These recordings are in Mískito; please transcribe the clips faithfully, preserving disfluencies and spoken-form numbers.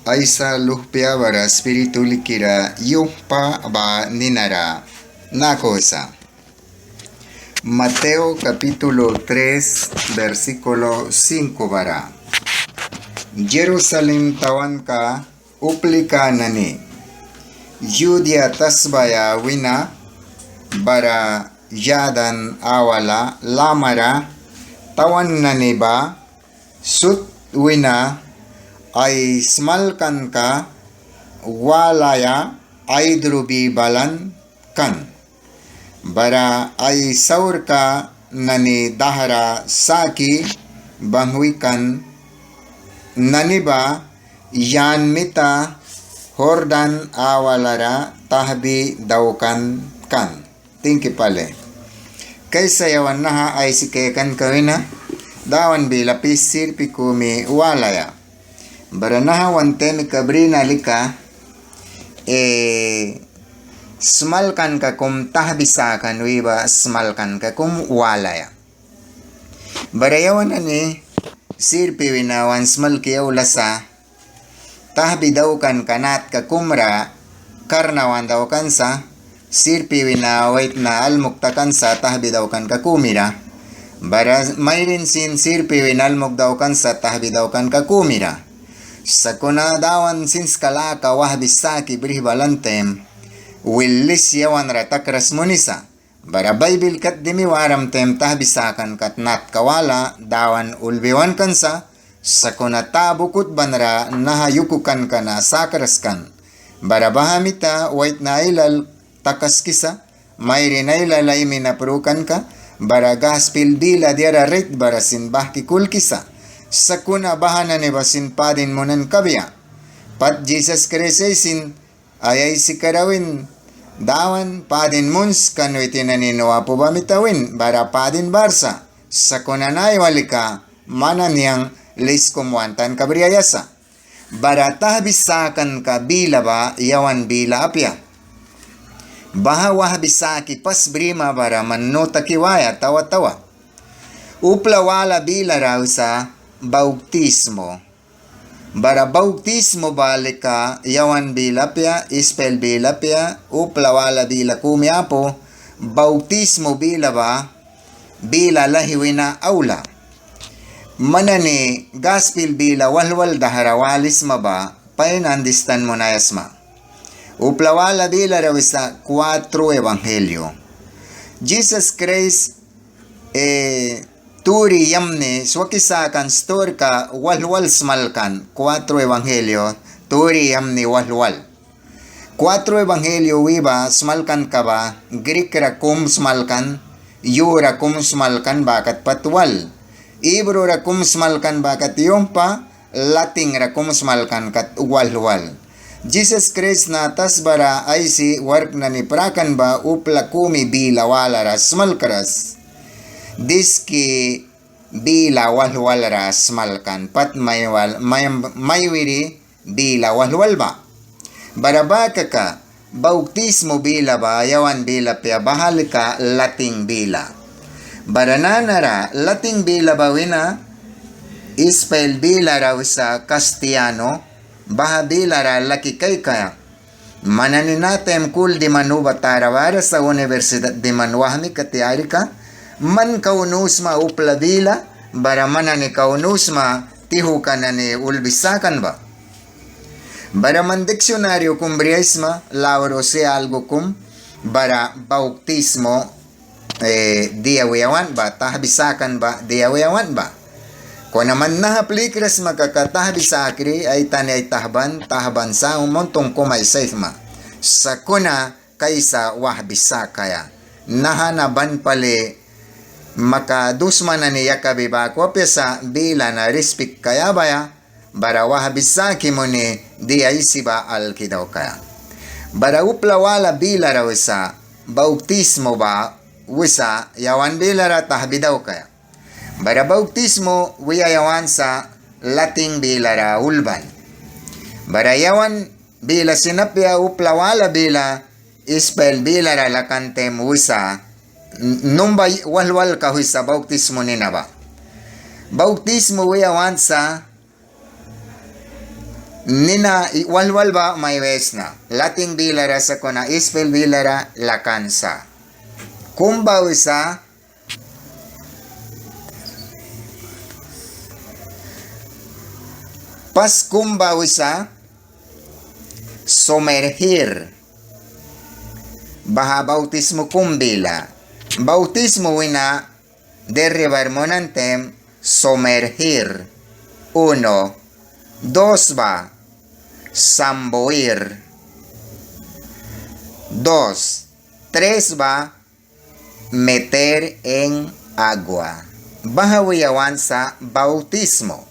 Aisa, Luhpia bara Spiritu Hulikira yumhpa ba ninara. Naku sa. Mateo capítulo tres, versículo cinco bara. Jerusalem tawanka uplika nani, Judia tasbaya wina bara Jadan awala lamara tawan nani ba sut wina ai smalkanka walaia aidrubi balan kan. Bara ai saurka nani dahra saki banghwi kan nani ba Jan mita Jordan awalara tahbi daukan kan. Tingki pali. Kaisa yawan naha aisi kaikanka wina Dawan bila pis sirpi kumi walaia. Bara naha wan temika brina lika, eh, smalkanka kum tahbi sakan wi ba smalkanka kum walaia. Bara yawan nani sirpi wina wan smalki aula sa, tahbi daukanka natka kumra karna wan daukan sa, sirpi wina waitna almuk takan sa tahbi daukanka kumira. Bara mairin sin sirpi wina almuk daukan sa tahbi daukanka kumira. Sakuna Dawan sinska laka wahbi saki brih balan taim, wilis yawanra takras munisa. Bara Baibil kat dimi waram taim tahbi sakan kat natka wala Dawan ulbi wankan sa, sakuna ta bukut banra naha yukukanka na sakras kan. Bara baha mita waitna ailal takaskisa, mairin ailal ai mina prukanka, bara gaspil bila diara rait bara sin bahki kulkisa. Sakuna baha nani ba sin padin munan kabia. Pat Jisas Kraist ai sin ai aisi kara win, Dawan, padin muns kan witin nani nu apu ba mita win, bara padin bara sa. Sakuna naiwa lika man nani yang lis kum wan tanka briaia sa. Bara tahbi sakanka bila ba yawan bila apia. Baha wahbi saki pas brima bara man nu taki waia tawa tawa. Upla wala bilara wisa bautismo. Bara bautismo ba lika yawan bila apia, Ispail bila apia, upla wala bila kumi apu, bautismo bila ba bila laih wina aula. Man nani gaspil bila walhwal dahra walisma ba pain andistan munaia sma. Upla wala bilara wisa cuatro evangelio. Jisas Kraist, eh, turi yamni swaki sakan sturka walhwal smalkan, cuatro evangelio, turi yamni walhwal. Cuatro evangelio wi ba smalkanka ba Grik ra kum smalkan, Yu ra kum smalkan ba kat pat wal. Hibru ra kum smalkan ba kat yumhpa, Latin ra kum smalkan kat walhwal. Jisas Kraist na tasbara aisi wark nani prakan ba upla kumi bila walara smalkras. Diski bila walhwal ra smalkan, pat mai wal, mai, mai wiri bila walhwal ba. Bara ba kaka, bautismo bila ba yawan bila apia, baha lika latin bila. Bara nanara latin bila ba wina Ispail bilara wisa castellano, baha bilara laki kaikaia. Man nani na taim kul diman uba tara bara sa universidad diman wahmika tiarika, man kau nu sma upla bila, bara man nani kau nu sma tihuka nani ulbi sakan ba. Bara man diccionario kum briaisma, lau ra si algo kum, bara bautismo, eh, dia wiaia want ba, tahbi sakan ba dia wiaia want ba. Kuna man naha plikras sma kaka tahbi sakri, ai tani ai tahban, tahban sa un montón kum aisaisma. Sakuna kaisa wahbi sakaia. Naha na ban pali maka dusma nani yakabi baku apia sa, bila na rispik kaia baia, bara wahbi saki muni dia aisi ba alki daukaia. Bara upla wala bilara wisa bautismo ba wisa yawan bilara tahbi daukaia. Bara bautismo wiaia want sa latin bilara ulban. Bara yawan bila sin apia, upla wala bila Ispail bilara lakan taim wisa, n-, numba walhwalka wisa bautismo nina ba. Bautismo wiaia want sa Nina wal wal ba mai wisna. Latin bilara sakuna Ispel bilara lakan sa. Kum ba wisa? Pas kum ba wisa? Sumergir. Baha bautismo kum bila. Bautismo wina derribar munan taim sumergir. Uno. Dos ba, zambuir. Dos. Tres ba, meter en agua. Baha wiaia want sa bautismo.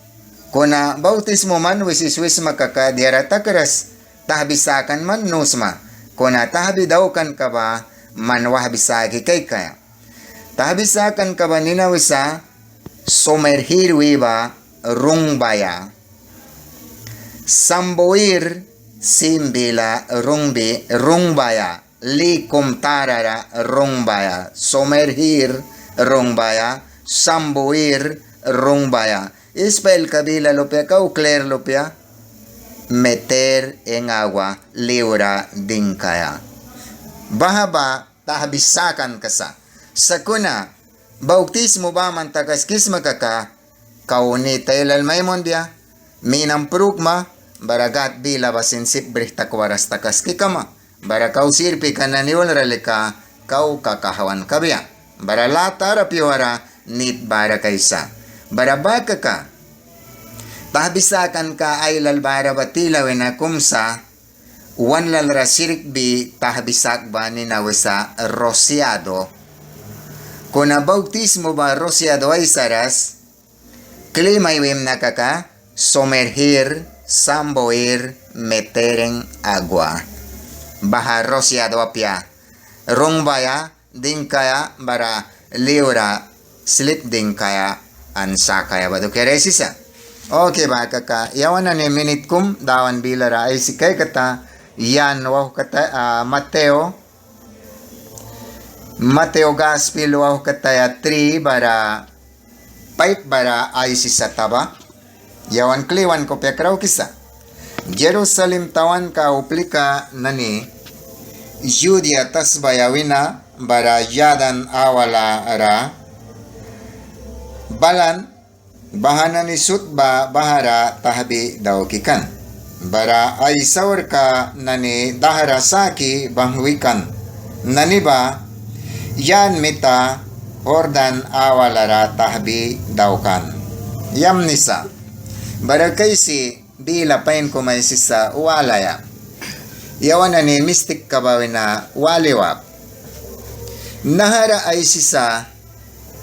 Kuna bautismo man wisi swisma kaka diara takras tahbi sakan man nu sma. Kuna tahbi daukanka ba man wahbi saki kaikaia. Tahbi sakanka ba nina wisa sumergir wi ba rungbaia. Zambuir sim bila rungbi, rungbaia. Li kum tara ra rungbaia. Sumergir rungbaia. Zambuir rungbaia. Ispailka bila lupia kau klir lupia meter en agua, liura dingkaia. Baha ba tahbi sakanka sa. Sakuna bautismo baman takaskisma kaka kau nit ailal mai munbia, minam prukma, bara Gâd bila ba sin sip brih takwaras takaski kama, bara kau sirpika nani ulra lika kau kakahwan kabia, bara lâ tara pyuara nit bara kaisa. Bara ba kaka tahbi sakanka ailal bara ba tila wina kum sa, wan lal ra sirkbi tahbi sak ba nina wisa rociado. Kuna bautismo ba rociado aisaras, kli mai wimna kaka sumergir, zambuir, meter en agua. Baha rociado apia, rungbaia, dingkaia bara liura slip dingkaia an sakaia ba dukiara aisisa. Oke, ba kaka yawan nani minit kum Dawan bilara aisi kaikata, Jan wauhkataya, Mateo, Mateo Gaspil wauhkataya tri bara paip bara aisisa ta ba. Yawan kli wan kupia kraukisa. Jerusalem tawanka uplika nani Judia tasbaya wina bara Jadan awala ra balan, baha nani sut ba bahara tahbi dauki kan. Bara ai saurka nani dahra saki banghwi kan. Nani ba Jan mita Jordan awala ra tahbi daukan. Yamni sa. Bara kaisi bila pain kum aisisa walaia. Yawan nani mistikka ba wina wali wap. Nahara aisisa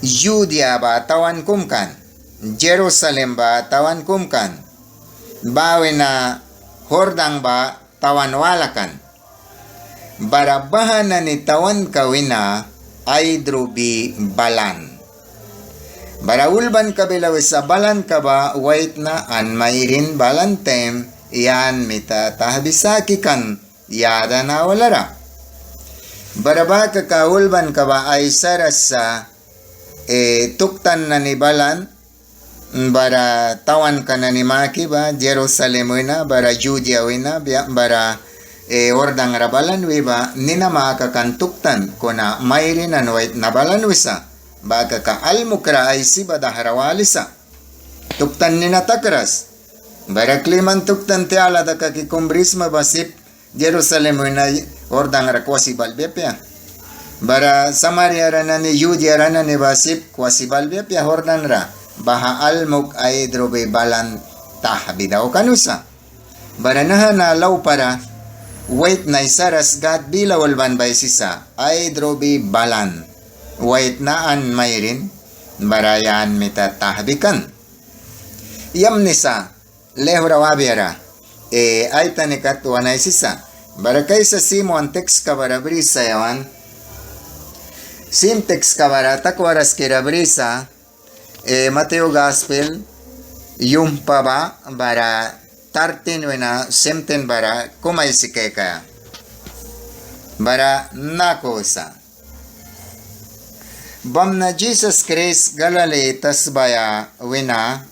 Judia ba tawan kum kan. Jerusalem ba tawan kum kan. Ba wina Jordan ba tawan wala kan. Bara baha nani tawanka wina aidrubi balan. Bara ulbanka bila wisa balanka ba waitna an mairin balan taim Jan mita tahbi saki kan Jadan awala ra. Bara ba kaka ulbanka ba aisaras sa, e, tuktan nani balan, bara tawanka nani maki ba Jerusalem wina, bara Judia wina, bara, e, Jordan ra balan wi ba, nina maka kan tuktan, kuna mairin an waitna balan wisa. Ba kaka almukra aisi ba dahra walisa. Tuktan nina takras. Bara kli man tuktan tiala dakaki kum brisma ba sip Jerusalem wina Jordan ra kwasi balbia apia. Bara Samaria ra nani, Judia ra nani ba sip kwasi balbia apia Jordan ra. Baha almuk aidrubi balan tahbi daukan wisa. Bara naha na laupara waitna aisaras Gad bila ulban ba aisisa aidrubi balan. Waitna an mairin bara Jan mita tahbi kan. Yamni sa, laihura wabiara, e, aitani kat wan aisisa. Bara kaisa sim wan tekska bara brisa yawan. Sim tekska bara takwaraskira brisa, e, Mateo Gaspel yumhpa ba bara thirteen wina seventeen bara kum aisi kaikaia. Bara naku wisa. Bamna Jisas Kraist Galili tasbaya wina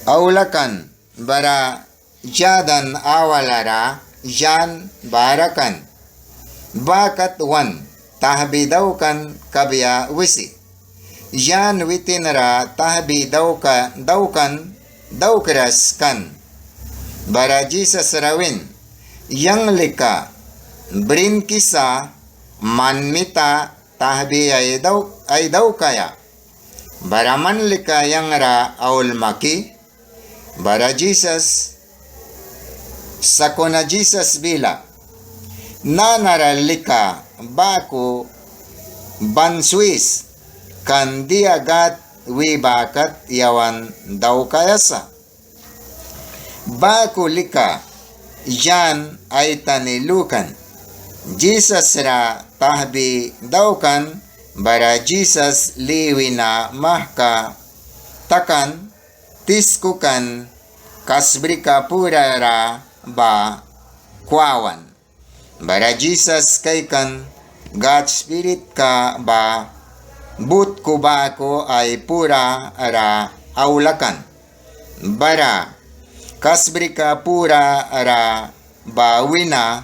aula kan, bara Jadan awalara Jan bara kan. Ba kat wan tahbi daukan kabia wisi. Jan witin ra tahbi dauka daukan daukras kan. Bara Jisas ra win, yang lika brinkisa man mita tahbi ai dau, ai daukaia. Bara man lika yang ra aulma ki. Bara Jisas, sakuna Jisas bila, nanara lika baku ban swis, kan dia Gâd wi ba kat yawan daukaia sa. Baku lika Jan aitani lukan. Jisas ra tahbi daukan, bara Jisas li wina mahka takan, tisku kan, kasbrika purara ba kwawan. Bara Jisas kaikan, Gâd Spiritka ba butku baku ai purara aula kan. Bara kasbrika purara ba wina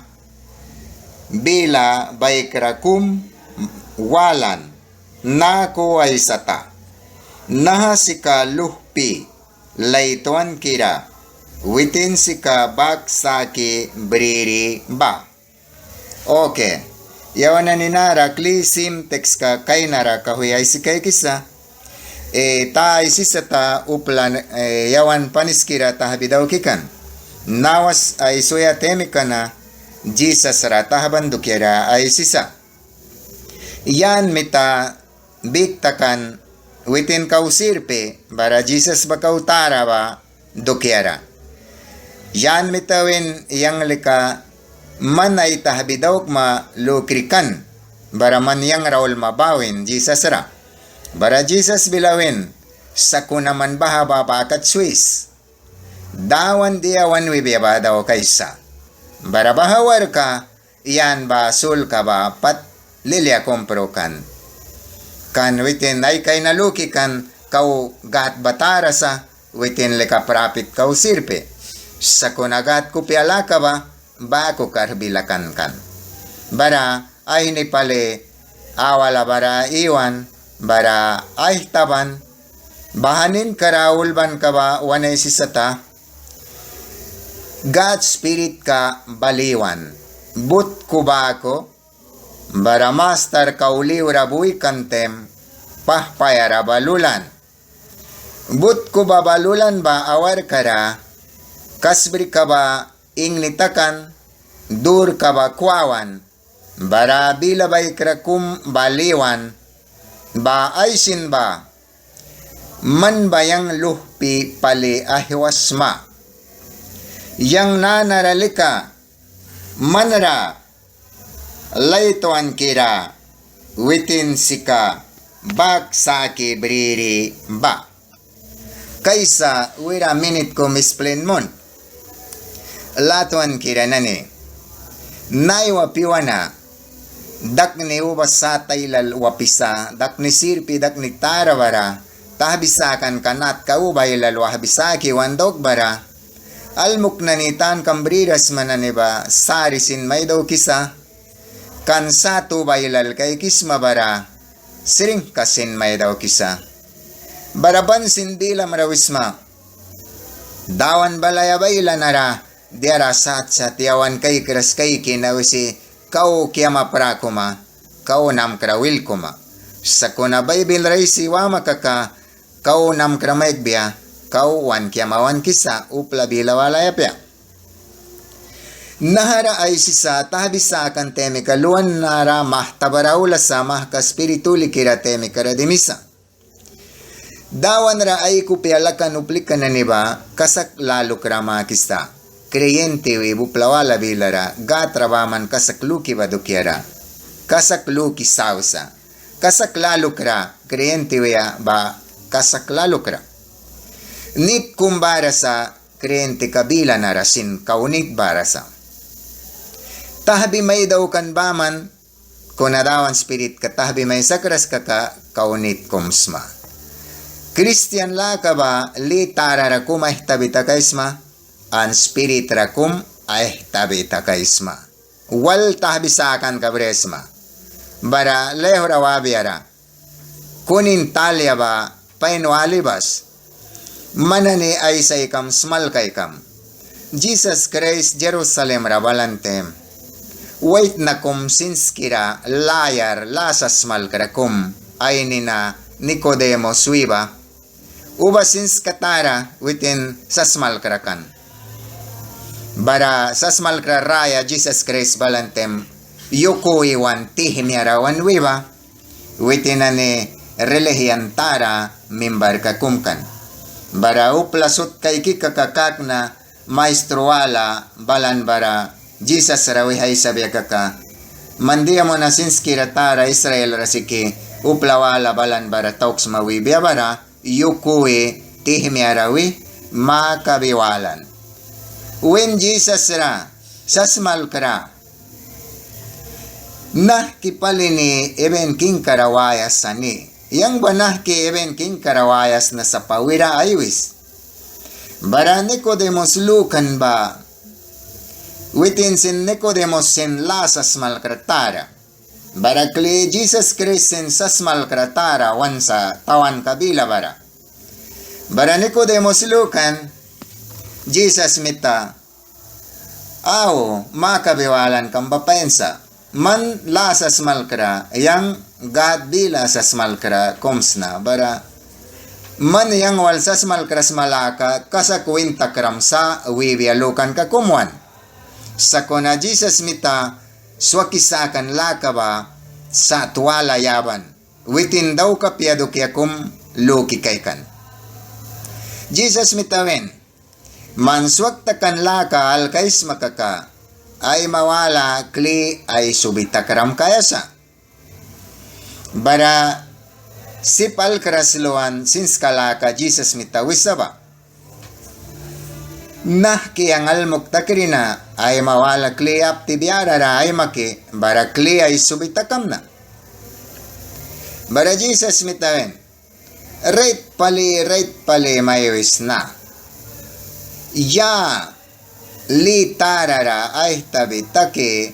bila baikra kum walan, naku aisata. Naha sika luhpi laitwankira, witin sika bak saki briri ba. Oke. Yawan nani nara kli sim tekska kainara kauhwi aisi kaikisa. E, ta aisisa ta upla, e, yawan paniskira tahbi dauki kan. Nawas ai swia temika na Jisas ra tahban dukiara aisisa. Jan mita biktakan witin kau sirpi, bara Jisas ba kau tara ba dukiara. Jan mita win, yang lika man ai tahbi daukma lukri kan, bara man yang ra aulma ba win Jisas ra. Bara Jisas bila win, sakuna man baha ba bakat swis. Dawan dia wan wibia ba daukaisa. Bara baha warka Jan ba sulka ba pat lilia kum prukan. Kan witin ai kaina luki kan kau Gâd ba tara sa, witin lika prapit kau sirpi. Sakuna Gâd kupia laka ba baku karbi lakan kan. Bara aihni pali awala bara iwan, bara aihtaban, baha ninkara ulbanka ba wan aisisa ta, Gâd Spiritka bal iwan, butku baku, bara mastar kau liura bui kan taim pahpaia ra ba lulan. Butku ba ba lulan ba awarkara kasbrika ba ingni takan, durka ba kwawan, bara bila baikra kum bal iwan, ba aisin ba, man ba yang luhpi pali aihwa sma. Yang nanara lika man ra laitwankira witin sika bak saki briri ba. Kaisa wira minit kum isplin mun. Latwankira nani, naiwa piuana dakni uba sat ailal wapisa, dakni sirpi, dakni tara bara tahbi sakanka natka uba ailal wahbi saki wan daukbara, almuk nani tankam briras sma nani ba sari sin mai daukisa, kan sat uba ailal kaikisma bara sringka sin mai daukisa. Bara ban sin bilamra wisma, Dawan balaia baila nara diara sat sat yawan kaikras kaiki na wisi kau kiama prakuma, kau namkra wilkuma. Sakuna Baibil ra aisi wama kaka kau namkra maikbia, kau wan kiama wankisa, upla bila walaia apia. Nahara aisisa tahbi sakan taimika luan nara mahta bara aula sa, mahka Spirit Hulikira taimikara dimisa. Dawan ra ai kupia lakan uplika nani ba kasak lalukra makisa. Kreyente wi upla wala bilara Gâd ra baman kasak luki ba dukiara. Kasak luki sausa. Kasak lalukra kreyente wi ba kasak lalukra. Nit kum bara sa, kreyenteka bila nara sin kau nit bara sa. Tahbi mai daukan baman, kuna Dawan Spiritka tahbi mai sakras kaka kau nit kum sma. Kristian laka ba li tara ra kum aihtabi takaisma, an spirit ra kum aihtabi takaisma. Wal tahbi sakanka brisma. Bara laihura wabiara kunin talia ba pain wali bas. Man nani aisaikam smalkaikam. Jisas Kraist Jerusalem ra balan taim, waitna kum sinskira layar lâ sasmalkra kum ai nina Nikodemus wi ba. Uba sinska tara witin sasmalkra kan. Bara sasmalkra raya Jisas Kraist balan taim yukuwi wan tihmia ra wan wi ba. Witin nani religian tara mimbarka kum kan. Bara upla sut kaiki kaka kakna maestro wala balan bara Jisas ra wih aisabia kaka, man dia muna sinskira tara Israel ra siki upla wala balan bara tauksma wibia bara yukuwi tihmia ra wi makabi walan. Win Jisas ra sasmalkra, nahki pali ni heven kingka ra waia sa ni. Yang ba nahki heven kingka ra waia sna sapa wira ai wis. Bara Nikodemus lukan ba, witin sin Nikodemus sin lâ sasmalkra tara. Bara kli Jisas Kraist sin sasmalkra tara wan sa tawanka bila bara. Bara Nikodemus lukan Jisas mita, au, makabi walankam ba pain sa. Man lâ sasmalkra, yang Gâd bila sasmalkra kum sna bara. Man yang wal sasmalkra sma laka kasak win takram sa wibia lukanka kum wan. Sakuna Jisas mita swaki sakan laka ba sat wala yaban. Witin daukaia apia dukia kum luki kaikan. Jisas mita win, man swak takan laka alkaisma kaka, aima wala kli aisubi takram kaia sa. Bara sip alkras luan sinska laka Jisas mita wisa ba. Nahki yang almuk takri na, aima wala kli apti biara ra aimaki, bara kli aisubi takamna. Bara Jisas mita win, rait pali, rait pali mai wisna. Ya li tara ra aihtabi taki,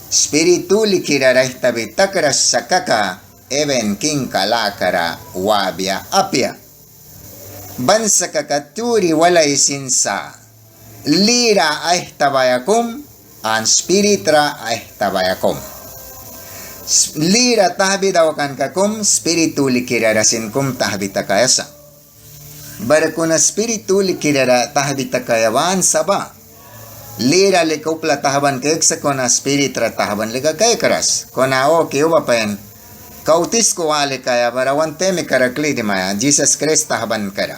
Spirit Hulikira ra aihtabi takras sa kaka, heven kingka lakara wabia apia. Ban sa kaka turi wal aisin sa. Li ra aihtabaia kum, an Spirit ra aihtabaia kum. Li ra tahbi daukanka kum, Spirit Hulikira ra sin kum tahbi takaia sa. Bara kuna Spirit Hulikira ra tahbi takaia ban sa ba. Li ra lika upla tahban kaiksa kuna Spirit ra tahban lika kaikras. Kuna oke uba pain kau tisku wali kaia bara wan taimka ra kli dimaia Jisas Kraist tahbanka ra.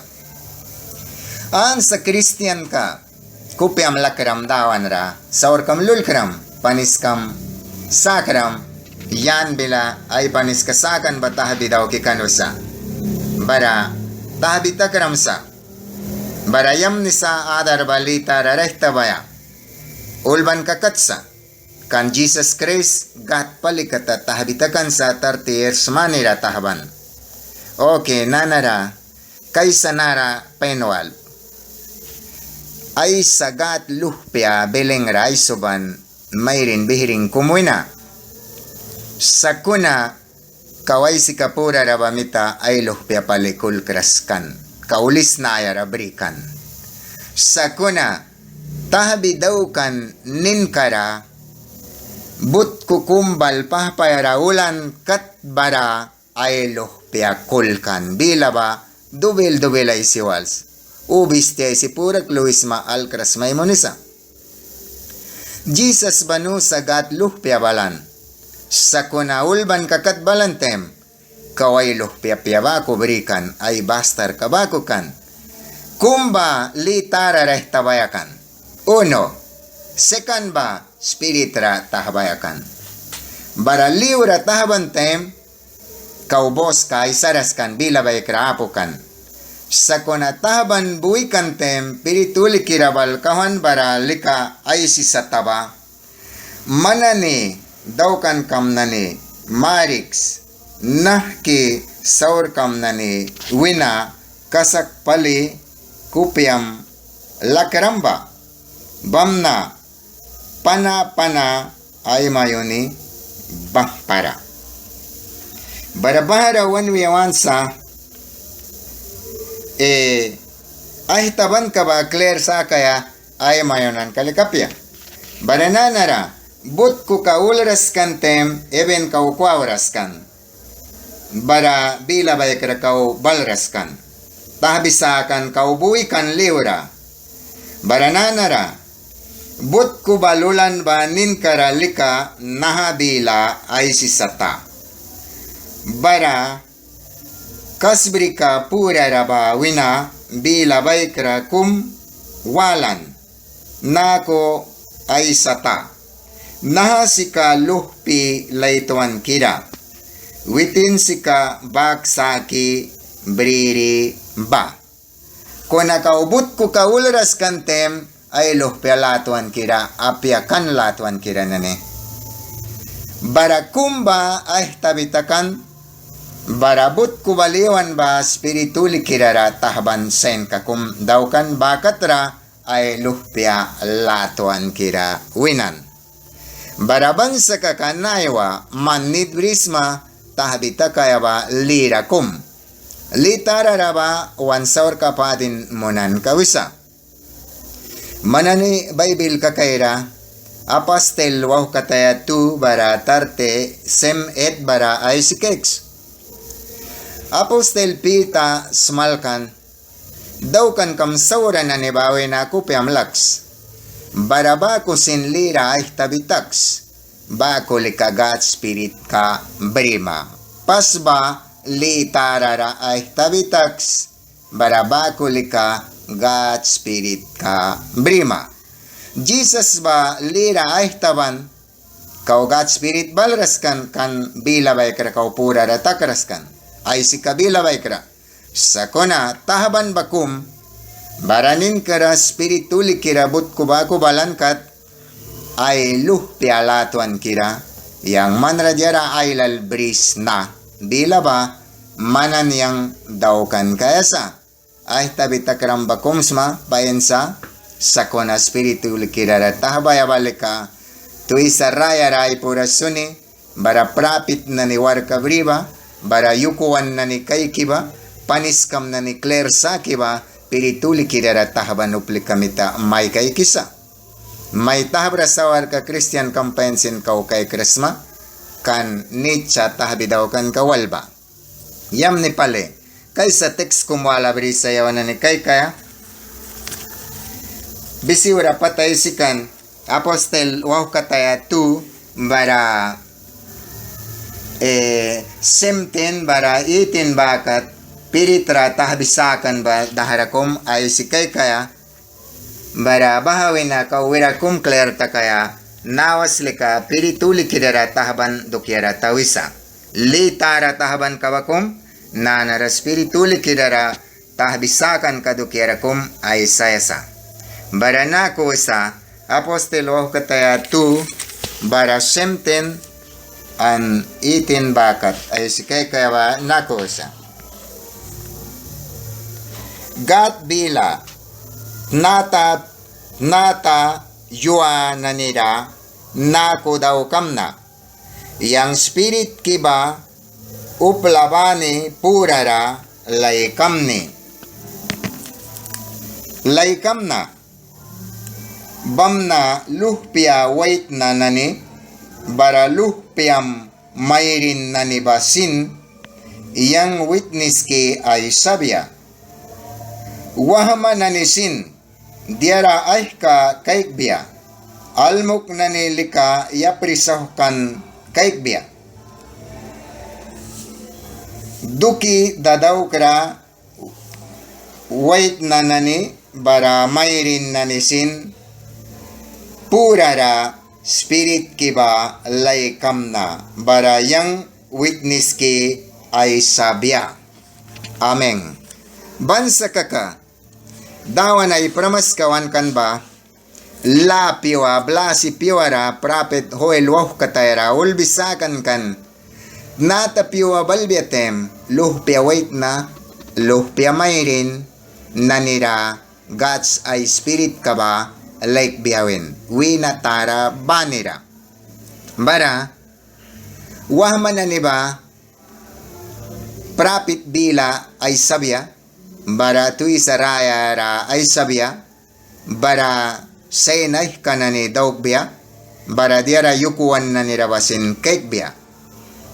An sa kristianka kupiam lakram Dawan ra, saurkam lulkram, paniskam sakram, yan bila ai paniska sakan ba tahbi dauki kan wisa. Bara tahbi takram sa. Bara yamni sa adar ba li tara ra aihtabaia. Ulbanka kat sa. Kan Jisas Kraist Gâd pali kata tahbi takan sa thirty years mani ra tahban. Oke, nanara kaisa nara pain wal. Aisa Gâd luhpia bilingra aisuban mairin bihrin kum wina. Sakuna kau aisika purara ba mita ai luhpia pali kulkras kan, kau lisnayara bri kan. Sakuna tahbi daukan ninkara butku kum bal pahpaiara ulan kat bara ai luhpia kulkan. Bila ba dubil dubil aisi wals. Ubisti aisi purak luisma alkras mai munisa. Jisas ba nu sa Gâd luhpia balan. Sakuna ulbanka kat balan taim kau ai luhpia apia baku bri kan, ai bastarka baku kan. Kum ba li tara ra aihtabaia kan. Uno, sekan ba Spirit ra tahbaia kan. Bara liura tahban taim kau boska aisaras kan bila baikra apu kan. Sakuna tahban bui kan taim Spirit Hulikira bal kauhwan bara lika aisisata ba. Man nani daukankam nani mariks, nahki saurkam nani wina kasak pali kupiam lakram ba. bamna pana pana ai mayuni banghwpara. Bara bahara wan wiaia want sa, eh, aihtabanka ba klir sakaia ai mayunanka lika apia. Bara nanara butkuka ulras kan taim, heven kau kwabras kan. Bara bila baikra kau balras kan. Tahbi sakan kau bui kan liura. Bara nanara butku ba lulan ba ninkara lika naha bila aisisata. Bara kasbrika purara ba wina bila baikra kum walan naku aisata. Naha sika luhpi latwankira. Witin sika bak saki briri ba. Kuna kau butkuka ulras kan taim ai luhpia latwankira apia, kan latwankira nani. Bara kum ba aihtabi takan, bara butku ba liwan ba spirit hulikira ra tahban sainka kum daukan ba kat ra ai luhpia latwankira winan. Bara ban sa kaka naiwa man nit brisma tahbi takaia ba lira kum. Li tara ra ba wan saurka padin munanka wisa. Man nani Baibilka kaira Apastil wauhkataya tu bara thirty seven eight bara aisi kaiks. Apastil Pita smalkan, daukankam saura nani ba wina kupiam laks. Bara baku sin lira aihtabi taks. Baku lika Gad Spiritka brima. Pas ba li tara ra aihtabi taks. Bara baku lika Gad Spiritka brima. Jisas ba lira aihtaban, kau Gad Spirit balras kan, kan bila baikra kau purara takras kan. Aisika bila baikra. Sakuna tahban ba kum, bara ninkara spirit hulikira butku baku balan kat, ai luhpia latwankira, yang manra diara ailal brisna, bila ba man nani yang daukan kaia sa. Aihtabi takram ba kum sma pain sa, sakuna spirit hulikira ra tahbaia ba lika, twisa raya ra ai pura suni, bara prapit nani warkka bri ba, bara yukuwan nani kaiki ba, paniskam nani klir saki ba, spirit hulikira ra tahban uplika mita mai kaikisa. Mai tahbra saurka kristian kam pain sin kau kaikras sma, kan nit sa tahbi daukanka wal ba. Yamni pali, kaisa teks kum wala brisa yawan nani kaikaia. Bisiura pat aisi kan, Apastil wauhkataya tu bara, eh, seventeen bara eighteen ba kat, spirit ra tahbi sakan ba dahra kum aisi kaikaia. Bara baha wina kau wira kum klir takaia, nawas lika spirit hulikira ra tahban dukiara tawisa. Li tara tahbanka ba kum, nanara spirit hulikira ra tahbi sakanka dukiara kum aisaia sa. Bara naku wisa, Apastil wauhkataya tu bara seventeen an eighteen ba kat aisi kaikaia ba naku wisa. Gad bila, tnata, tnata yua nani ra naku daukamna. Yang spiritki ba upla bani purara laikamni. Laikamna. Bamna luhpia waitna nani, bara luhpiam mairin nani ba sin, yang witniski aisabia. Wahma nani sin, diara aihka kaikbia, almuk nani lika yapri sauhkan kaikbia. Duki dadaukra waitna nani bara mairin nani sin purara spiritki ba laikamna bara yang witniski aisabia. Amen. Ban sa kaka, Dawan ai pramaska wankan ba, lâ pyua, blasi pyua ra prapit Joel wauhkataya ra ulbi sakan kan, tnata pyua balbia taim, luhpia waitna, luhpia mairin nani ra Gâd ai spiritka ba laikbia win, wina tara banira. Bara wahma nani ba prapit bila aisabia, bara twisa rayara aisabia, bara sain aihka nani daukbia, bara diara yukuwan nanira ba sin kaikbia.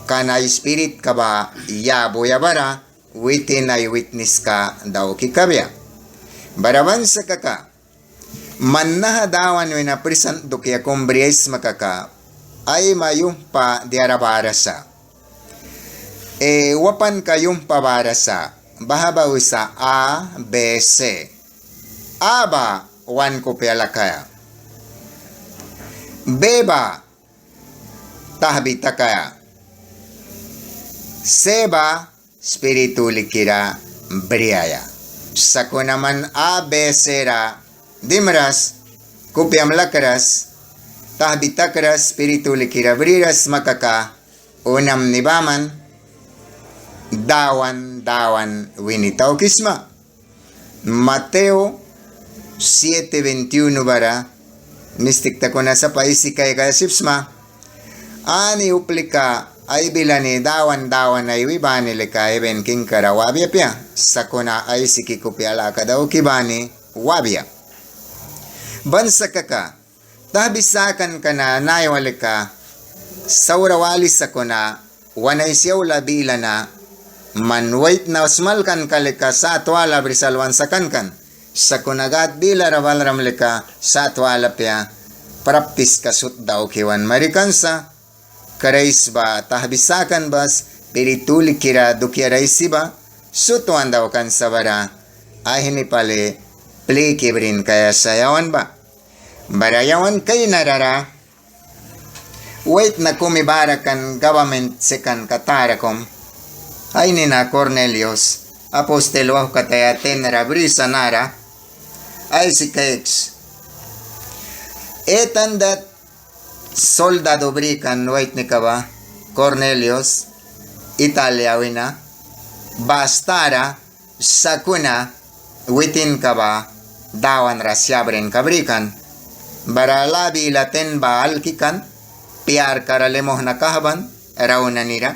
Kan ai spiritka ba yabuya bara witin ai witniska dauki kabia. Bara ban sa kaka, man naha Dawan wina prisant dukia kum briaisma kaka, aima yumhpa diara bara sa. E, wapanka yumhpa bara sa, baha ba wisa A, B, C. A ba wan kupia lakaia. B ba tahbi takaia. C ba Spirit Hulikira briaia. Sakuna man A, B, C ra dimras, kupiam lakras, tahbi takras, Spirit Hulikira briras sma kaka, unamni baman Dawan, Dawan wini taukisma. Mateo siete veintiuno bara, mistik takuna sapa aisi kaikaia sip sma. Ani uplika ai bila ni Dawan, Dawan ai wi bani lika heben kingkara wabia apia. Sakuna Aisiki kupia laka dauki bani wabia. Ban sa kaka, tahbi sakanka na naiwa lika saura wali, sakuna wan aisi aula bila na man waitna smalkanka lika sat wala bris alwan sakan kan. Sakuna Gâd bilara balram lika sat wala apia, praptiska sut dauki wan marikan sa. Kraist ba tahbi sakan ba, Spirit Hulikira dukiara aisi ba sut wan daukan sa bara aihni pali pliki brin kaia sa yawan ba. Bara yawan kainara ra waitna kumi bara kan gabament sekanka tara kum. Ai nina Cornelius, apastil wauhkataya ten ra brisa nara aisi kaiks. Eight hundred soldadu brikan waitnika ba Cornelius, Italia wina, bas tara, sakuna witinka ba Dawan ra syabrinka brikan. Bara lâ bila ten ba alki kan, piarka ra lemohna kahban, rau nani ra,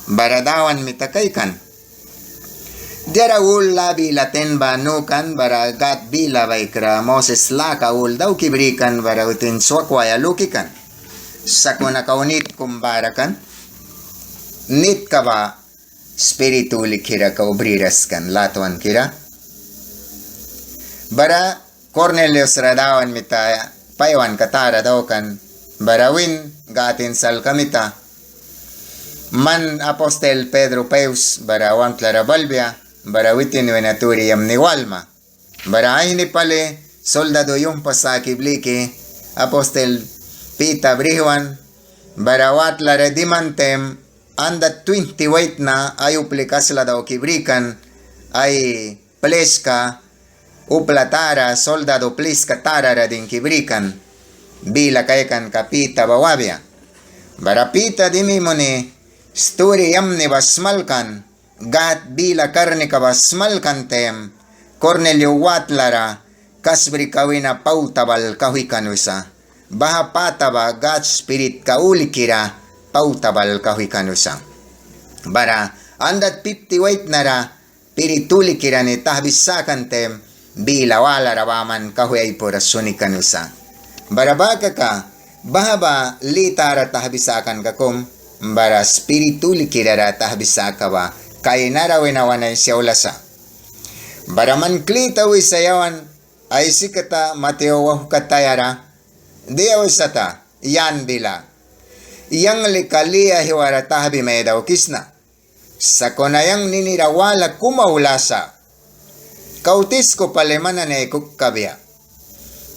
bara Dawan mita kaikan. Diara ul lâ bila ten ba nu kan, bara Gâd bila baikra Moses laka ul dauki brikan, bara witin swakwaia luki kan. Sakuna kau nit kum bara kan, nitka ba Spirit Hulikira kau briras kan latwankira. Bara Cornelius ra Dawan mita paiwanka tara daukan, bara win Gâd insalka mita. Man apastil Pedro paus bara wamtla ra balbia, bara witin wina turi yamni walma. Bara aihni pali soldadu yumhpa saki bliki apastil Pita brihwan, bara watla ra diman taim, andat twinti waitna ai uplika asla dauki brikan, ai pliska upla tara, soldadu pliska tara ra dingki brikan, bila kaikanka Pita ba wabia. Bara Pita dimi muni sturi yamni ba smalkan, Gâd bila karnika ba smalkan taim, Cornelio watla ra kasbrika wina pauta bal kauhwi kan wisa. Baha pata ba Gâd Spiritka Hulikira pauta bal kauhwi kan wisa. Bara andat pipti waitna ra Spirit Hulikira ni tahbi sakan taim, bila walara baman kauhwi ai pura suni kan wisa. Bara baha kaka, baha ba li tara tahbi sakanka kum, bara Spirit Hulikira ra tahbi saka ba kainara wina wan aisi aula sa. Bara man kli tauisa yawan aisi kata Mateo wauhkataya ra, dia wisata, Jan bila. Yang lika li aihwara tahbi mai daukisna. Sakuna yang ninira wala kum aula sa. Kau tisku pali man nani aikuki kabia.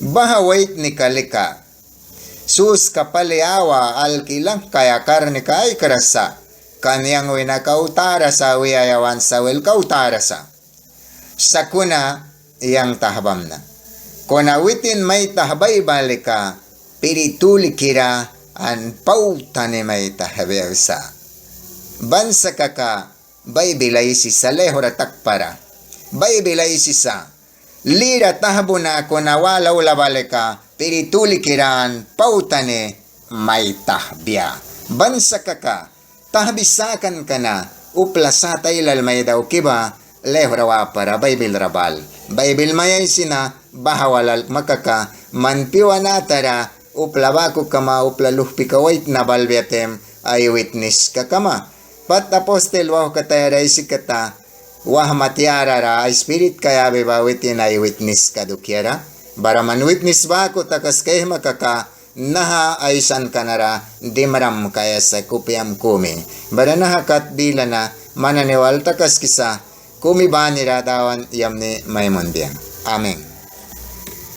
Baha waitnika lika suska pali awa alki langkaia karnika aikras sa. Kan yang wina kau tara sa, wiaia want sa wel kau tara sa. Sakuna yang tahbamna. Kuna witin mai tahbai ba lika Spirit Hulikira an pauta ni mai tahbia wisa. Ban sa kaka Baibil aisisa, laihura takpara. Baibil aisisa. lira tahbuna kuna wala aula ba lika spirit hulikira an pauta ni mai tahbia. Ban sa kaka tahbi sakanka na upla sat ailal mai dauki ba, laihura wapara Baibil ra bal. Baibil mai aisi na baha wal alkma kaka man pyua natara upla baku kama, upla luhpika waitna balbia taim ai witniska kama. Pat apastil wauhkatayara aisi kata, wahma tiarara ai spiritka yabi ba witin ai witniska dukiara. Bara man witnis baku takaskaihma kaka naha aisanka nara dimram kaia sa kupiam kumi. Bara naha kat bila na man nani wal takaskisa, kumi banira Dawan yamni mai munbia. Amen.